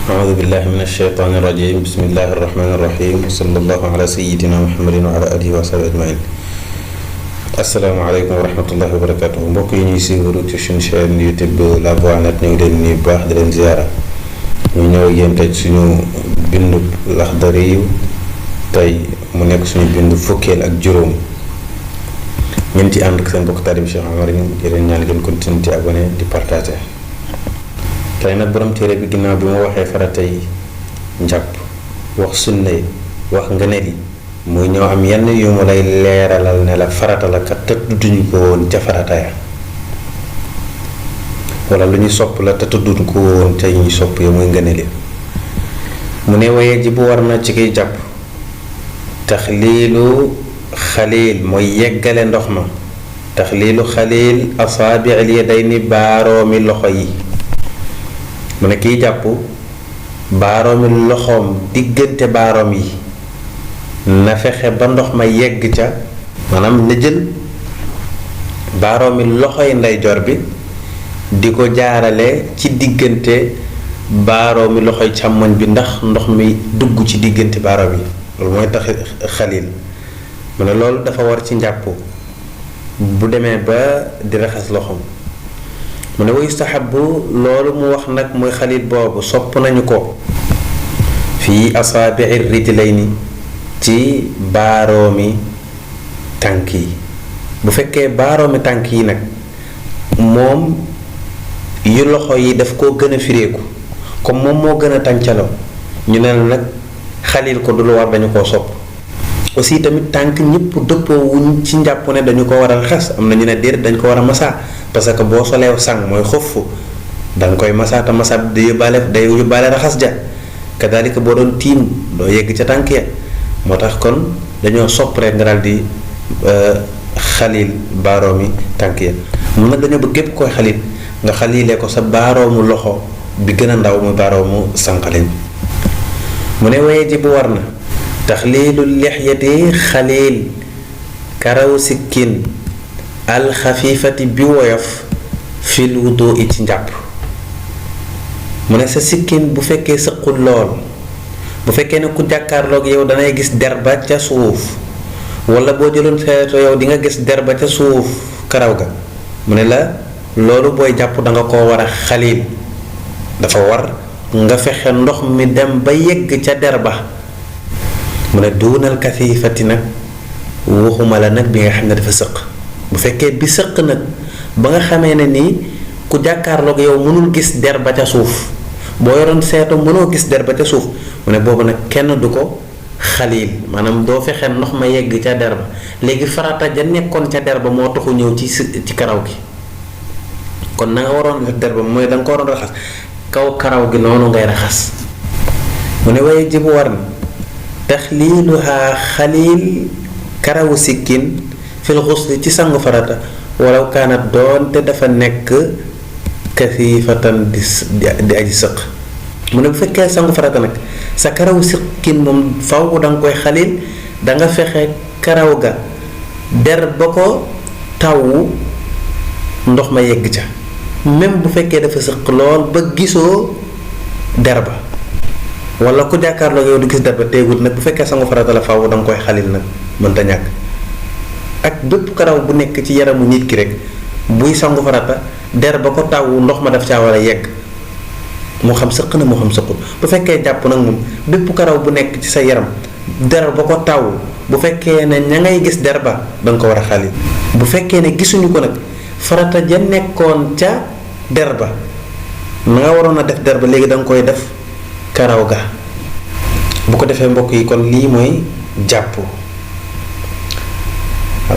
أعوذ بالله من الشيطان الرجيم بسم الله الرحمن الرحيم وصلى الله على سيدنا محمد وعلى آله وصحبه أجمعين. asalaamaaleykum wa rahmatullahi wa barakatuh. mbokk yi ñuy suivre ci suñu chaîne YouTube La Voix Net ñu ngi leen nuyu baax di leen ziara. ñu ñëw ak yéen tey suñu bindu Laxdari yu tey mu nekk suñu bindu fukkeel ak juróom. ngeen ci ànd ak seen mbokk taalibe Cheikh Omar yi di leen ñaan ngeen continuer di abonné di partager. tey nag borom téere bi ginnaaw bi mu waxee farata yi njàpp wax sunna yi wax ngëneel yi muy ñëw am yenn yu mu lay leeralal ne la farata la kat te tudduñu ko woon ca farata ya wala lu ñu sopp la te tudduñu ko woon ca ñuy sopp ya muy ngëneel mu ne waye ji bu war na ci kiy jàpp taxliilu xaliil mooy yeggale ndox ma taxliilu xaliil asaabi'il yadayni baaroomi loxo yi mu ne kiy jàpp baaroomi loxoom diggante baaroom yi na fexe ba ndox ma yegg ca maanaam na jël baaroomi loxoy ndeyjoor bi di ko jaarale ci diggante baaroomi loxoy càmmoñ bi ndax ndox mi dugg ci diggante baaroom yi loolu mooy tax xaliil mu ne loolu dafa war ci njàpp bu demee ba di raxas loxoom mu ne wa yustahabu loolu mu wax nag mooy xaliil boobu sopp nañu ko fii asaabi'i rijlayni ci baaroomi tànk yi bu fekkee baaroomi tànk yi nag moom yu loxo yi daf koo gën a fireeku comme moom moo gën a tàncaloo ñu ne la nag xaliil ko du lu war dañu koo sopp aussi tamit tànk ñëpp dëppoo wuñ ci njàpp ne dañu ko war a raxas am na ñu ne déedéet dañu ko war a masaa parce que boo soleew sang mooy xof danga koy masaa te masaa day yóbbaale raxas ja kadaalika boo doon tiim doo yegg ca tànk ya moo tax kon dañoo sopp rek nga daal di xaliil baaroomi tànk ya mun nag dañoo bëgg képp koy xaliil nga xaliilee ko sa baaroomu loxo bi gën a ndaw mu baaroomu sànqaleñ mu ne waye ji bu war na taxliilu lixyati xaliil karaw sikkin alxafifati bi woyof fil wudu i ci njàpp mu ne sa sikkin bu fekkee sëqul lool bu fekkee ne ku jàkkaarloog yow danay gis der ba ca suuf wala boo jëloon seeto yow di nga gis der ba ca suuf karaw ga mu ne la loolu booy jàpp danga ko war a xaliil dafa war nga fexe ndox mi dem ba yegg ca der ba mu ne duunal kasifati nag waxuma la nag bi nga xam ne dafa sëq bu fekkee bi sëq nag ba nga xamee ne nii ku jàkkaarloog yow mënul gis der ba ca suuf boo yoroon seeto mënoo gis der ba ca suuf mu ne boobu nag kenn du ko xaliil maanaam doo fexe ndox ma yegg ca der ba léegi farata ja nekkoon ca der ba moo taxu ñëw ci karaw gi kon na nga waroon def der ba mooy da nga ko waroon raxas kaw karaw gi noonu ngay raxas mu ne waaye jibu war na taxliiluha xaliil karawu sikkin fil xusli ci sangu farata walaw kaanat doonte dafa nekk kasifatan di aji sëq mu ne bu fekkee sangu farata nag sa karawu sikkin moom faw danga koy xaliil danga fexe karaw ga der ba ko tawu ndox ma yegg ca même bu fekkee dafa sëq lool ba gisoo der ba wala ku jàkkaarloo yow di gis der ba teegut nag bu fekkee sangu farata la faw danga koy xaliil nag mënta ñàkk ak bépp karaw bu nekk ci yaramu nit ki rek buy sangu farata der ba ko tawu ndox ma daf caa war a yegg moo xam sëq na moo xam sëqul bu fekkee jàpp nag moom bépp karaw bu nekk ci sa yaram der ba ko tawu bu fekkee ne ña ngay gis der ba danga ko war a xaliil bu fekkee ne gisuñu ko nag farata ja nekkoon ca der ba na nga waroon a def der ba léegi danga koy def karaw ga bu ko defee mbokk yi kon lii mooy jàpp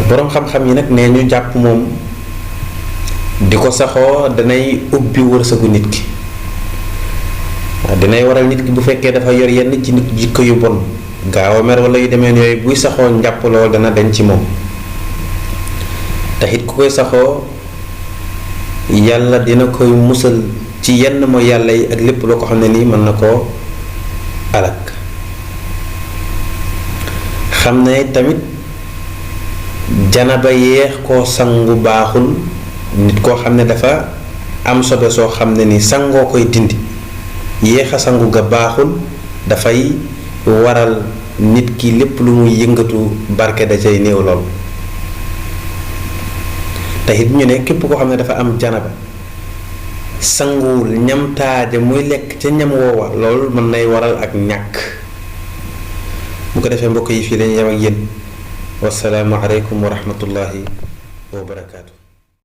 boroom xam-xam yi nag nee ñu jàpp moom di ko saxoo danay ubbi wërsëgu nit ki waaw dinay waral nit ki bu fekkee dafa yor yenn ci nit jikko yu bon gaaw a mer wala yu demeen yooyu buy saxoo njàpp lool dana dañ ci moom te it ku koy saxoo yàlla dina koy musal ci yenn mooy yàlla yi ak lépp loo ko xam ne nii mën na koo alak xam ne tamit janaba yeex koo sangu baaxul nit koo xam ne dafa am sobe soo xam ne ni sangoo koy dindi yéex a sangu ga baaxul dafay waral nit ki lépp lu muy yëngatu barke da cay néew lool te it ñu ne képp koo xam ne dafa am janaba sanguwul ñam taaje muy lekk ca ñam woowa loolu mën nay waral ak ñàkk bu ko defee mbokk yi fii lañu yem ak yéen wasalaamu aleykum wa rahmatullahi wa barakaatu.